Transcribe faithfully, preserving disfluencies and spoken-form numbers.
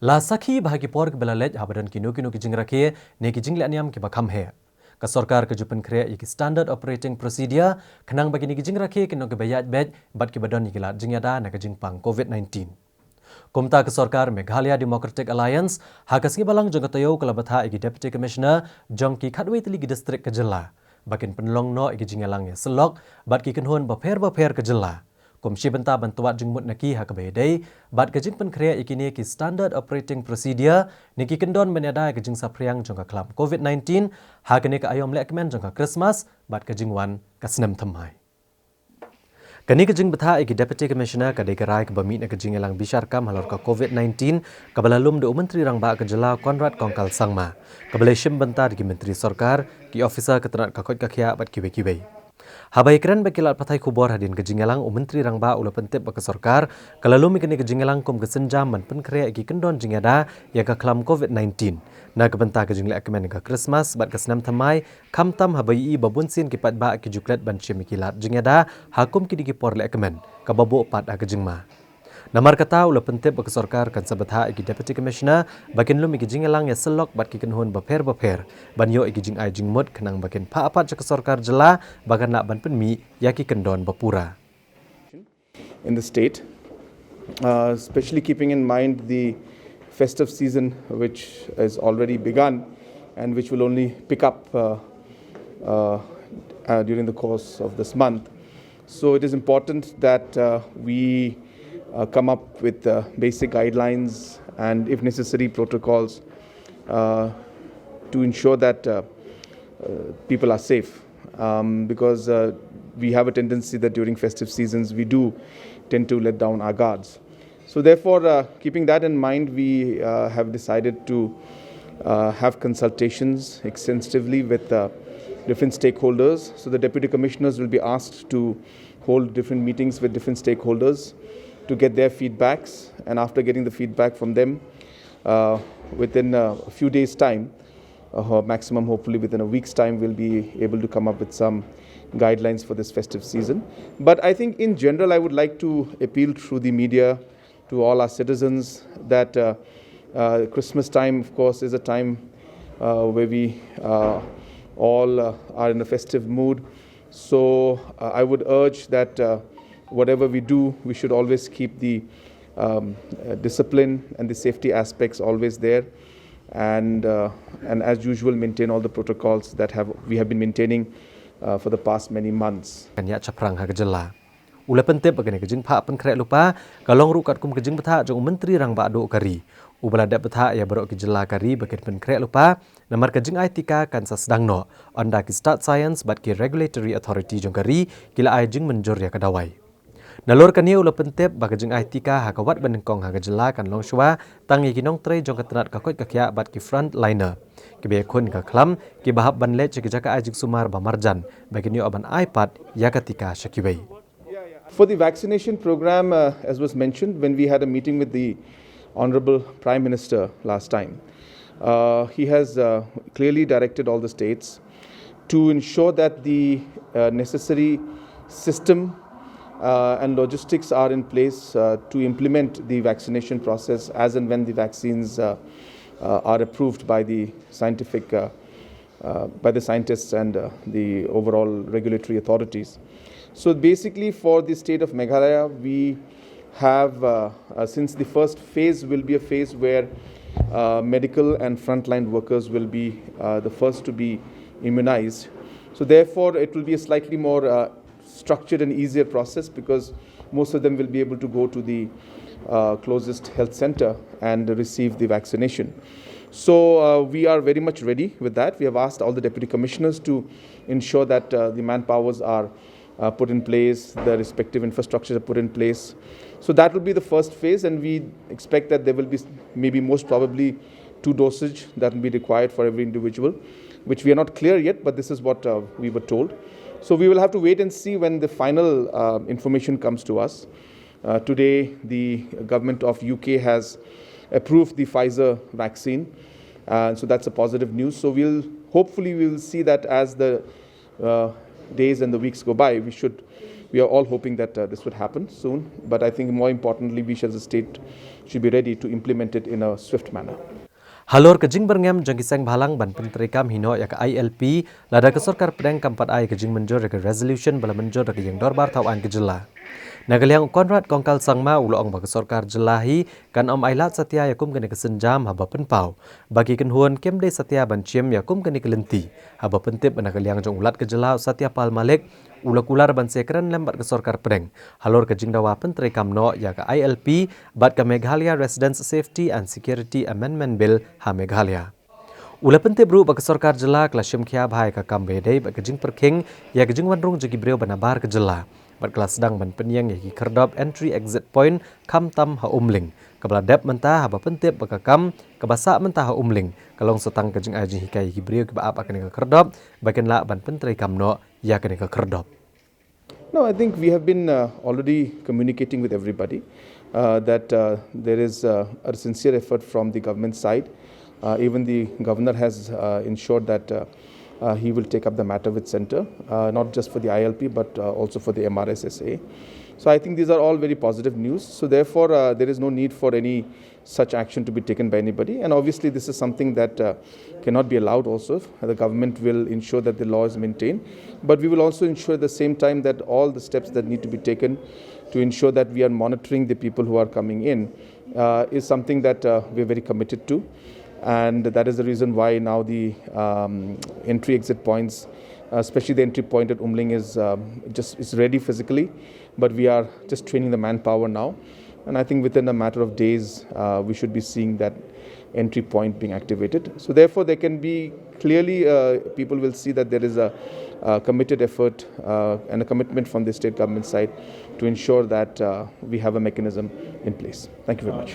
La sakhi ba ha ki por kiba la leit haba don kino kino ki jingrakhe ne ki jingleh niam kiba kham heh, ka sorkar ka ju pynkhreh ïa ki Standard Operating Procedure khnang ba kine ki jingrakhe kin long kiba ïaid beit bad kiba don ïa ki lad jingïada na ka jingpang COVID nineteen. Kumta ka sorkar Meghalaya Democratic Alliance ha ka sngi Balang jong ka taïew ka la bthah ïa ki Deputy Commissioner jong ki khatwei tylli ki district ka jylla ba kin pynlong noh ïa ki jingïalang ïasyllok bad ki kynhun bapher bapher ka jylla kum shi bynta ban twad jingmut na ki ha kaba ïadei bad ka jingpynkhreh ïa kine ki Standard Operating Procedure ne ki kyndon ban ïada ïa ka jingsaphriang jong ka khlam COVID nineteen ha kane ka aïom lehkmen jong ka Christmas bad ka jingwan ka snem thymmai. Kane ka jingbthah ïa ki Deputy Commissioner ka dei ka rai kaba mih na ka jingïalang bishar kam halor ka COVID nineteen kaba la lum da u Myntri Rangbah ka jylla Conrad Kongkal Sangma, kaba la shim bynta da ki myntri sorkar, ki officer ka tnat ka koit ka khiah bad kiwei kiwei. Haba ïakren bad ki lad pathai khubor hadien ka jingïalang, u Myntri Rangbah u la pyntip ba ka sorkar ka la lum ïa kane ka jingïalang kum ka sienjam ban pynkhreh ïa ki kyndon jingïada ïa ka khlam COVID nineteen na ka bynta ka jinglehkmen ka Christmas bad ka snem thymmai, khamtam haba ïohi ba bunsien ki paidbah ki ju klet ban shim ïa ki lad jingïada ha kum kine ki por lehkmen kaba buh pat ha ka jingma. Namar kata u la pyntip ba ka sorkar kan sa bthah ïa ki Deputy Commissioner ba kin lum ïa ki jingïalang ïasyllok bad ki kynhun bapher bapher ban ïoh ïa ki jingai jingmut khnang ba kin phah pat sha ka sorkar jylla ba kan lah ban pynmih ïa ki kyndon bapura. In the state, uh, especially keeping in mind the festive season, which is already begun and which will only pick up uh, uh, uh, during the course of this month. So it is important that uh, we uh, come up with uh, basic guidelines and, if necessary, protocols uh, to ensure that uh, uh, people are safe. Um, because uh, we have a tendency that during festive seasons we do tend to let down our guards. So therefore, uh, keeping that in mind, we uh, have decided to uh, have consultations extensively with uh, different stakeholders. So the deputy commissioners will be asked to hold different meetings with different stakeholders to get their feedbacks, and after getting the feedback from them, uh, within a few days' time, uh, maximum hopefully within a week's time, we'll be able to come up with some guidelines for this festive season. But I think in general, I would like to appeal through the media to all our citizens that uh, uh, Christmas time, of course, is a time uh, where we uh, all uh, are in a festive mood. So uh, I would urge that uh, whatever we do, we should always keep the um, uh, discipline and the safety aspects always there. And, uh, and as usual, maintain all the protocols that have, we have been maintaining uh, for the past many months. Kan ïa chaphrang ha ka jylla. U la pyntip ba kane ka jingphah pynkhreh lypa ka long ruh katkum ka jingbthah jong u Myntri Rangbah Duh ka ri, uba la dep bthah ïa baroh ki jylla ka ri ba kin pynkhreh lypa, namar ka jingai tika kan sa sdang noh ynda ki stad science bad ki regulatory authority jong ka ri ki la ai jingmynjur ïa ka dawai. Nalor kane u la pyntip ba ka jingai tika ha ka wat banyngkong ha ka jylla kan long shuwa tang ïa ki nongtrei jong ka tnat ka koit ka khiah bad ki frontliner, kiba ïakhun ka khlam, kiba hap ban leit sha ki jaka ai jingsumar ba marjan ba kin ïoh ban ai pat ïa ka tika sha kiwei. For the vaccination program, uh, as was mentioned, when we had a meeting with the Honorable Prime Minister last time, uh, he has uh, clearly directed all the states to ensure that the uh, necessary system uh, and logistics are in place uh, to implement the vaccination process as and when the vaccines uh, uh, are approved by the scientific uh, uh, by the scientists and uh, the overall regulatory authorities. So basically, for the state of Meghalaya, we have, uh, uh, since the first phase will be a phase where uh, medical and frontline workers will be uh, the first to be immunized. So therefore, it will be a slightly more uh, structured and easier process because most of them will be able to go to the uh, closest health center and receive the vaccination. So uh, we are very much ready with that. We have asked all the deputy commissioners to ensure that uh, the manpowers are uh, put in place, the respective infrastructures are put in place. So that will be the first phase, and we expect that there will be maybe most probably two dosage that will be required for every individual, which we are not clear yet, but this is what uh, we were told. So we will have to wait and see when the final uh, information comes to us. Uh, today, the government of U K has approved the Pfizer vaccine, uh, so that's a positive news. So we'll hopefully we'll see that as the uh, days and the weeks go by, we should We are all hoping that uh, this would happen soon, but I think more importantly, we as a state should be ready to implement it in a swift manner. Halor ka jingbyrngem jong ki seng bhalang ban pyntreikam hi noh ïa ka I L P, lada ka sorkar pdeng kam pat ai ka jingmynjur ïa ka resolution ba la mynjur da ka ïing dorbar thaw aiñ ka jylla. Na ka liang u Conrad Kongkal Sangma u la ong ba ka sorkar jylla hi kan ym ailad satia ïa kum kane ka sienjam haba pynpaw ba ki kynhun kim dei satia ban shim ïa kum kane ka lynti, haba pyntip ba na ka liang jong u Lat ka jylla u Satya Pal Malik u la kular ban sa ïakren lem bad ka sorkar pdeng halor ka jingdawa pyntreikam noh ïa ka I L P bad ka Meghalaya Residents Safety and Security Amendment Bill ha Meghalaya. U la pyntip ruh ba ka sorkar jylla ka la shim khia bha ïa ka kam ba ïadei bad ka jingpyrkhing ïa ka jingwan rung jong ki briew ba nabar ka jylla, bad ka la sdang ban pynïeng ïa ki khyrdop entry exit point khamtam ha Umling, kaba la dep mynta haba pyntip ba ka kam kaba sah mynta ha Umling ka long sa tang ka jingai jinghikai ïa ki briew kiba ap ha kane ka khyrdop ba kin lah ban pyntreikam noh ïa kane ka khyrdop. No, I think we have been uh, already communicating with everybody uh, that uh, there is uh, a sincere effort from the government side. Uh, even the governor has uh, ensured that uh, uh, he will take up the matter with center, uh, not just for the I L P, but uh, also for the M R S S A. So I think these are all very positive news. So therefore, uh, there is no need for any such action to be taken by anybody. And obviously, this is something that uh, cannot be allowed also. The government will ensure that the law is maintained. But we will also ensure at the same time that all the steps that need to be taken to ensure that we are monitoring the people who are coming in uh, is something that uh, we're very committed to. And that is the reason why now the um, entry exit points, uh, especially the entry point at Umling, is um, just is ready physically. But we are just training the manpower now. And I think within a matter of days, uh, we should be seeing that entry point being activated. So therefore, there can be clearly, uh, people will see that there is a, a committed effort uh, and a commitment from the state government side to ensure that uh, we have a mechanism in place. Thank you very much.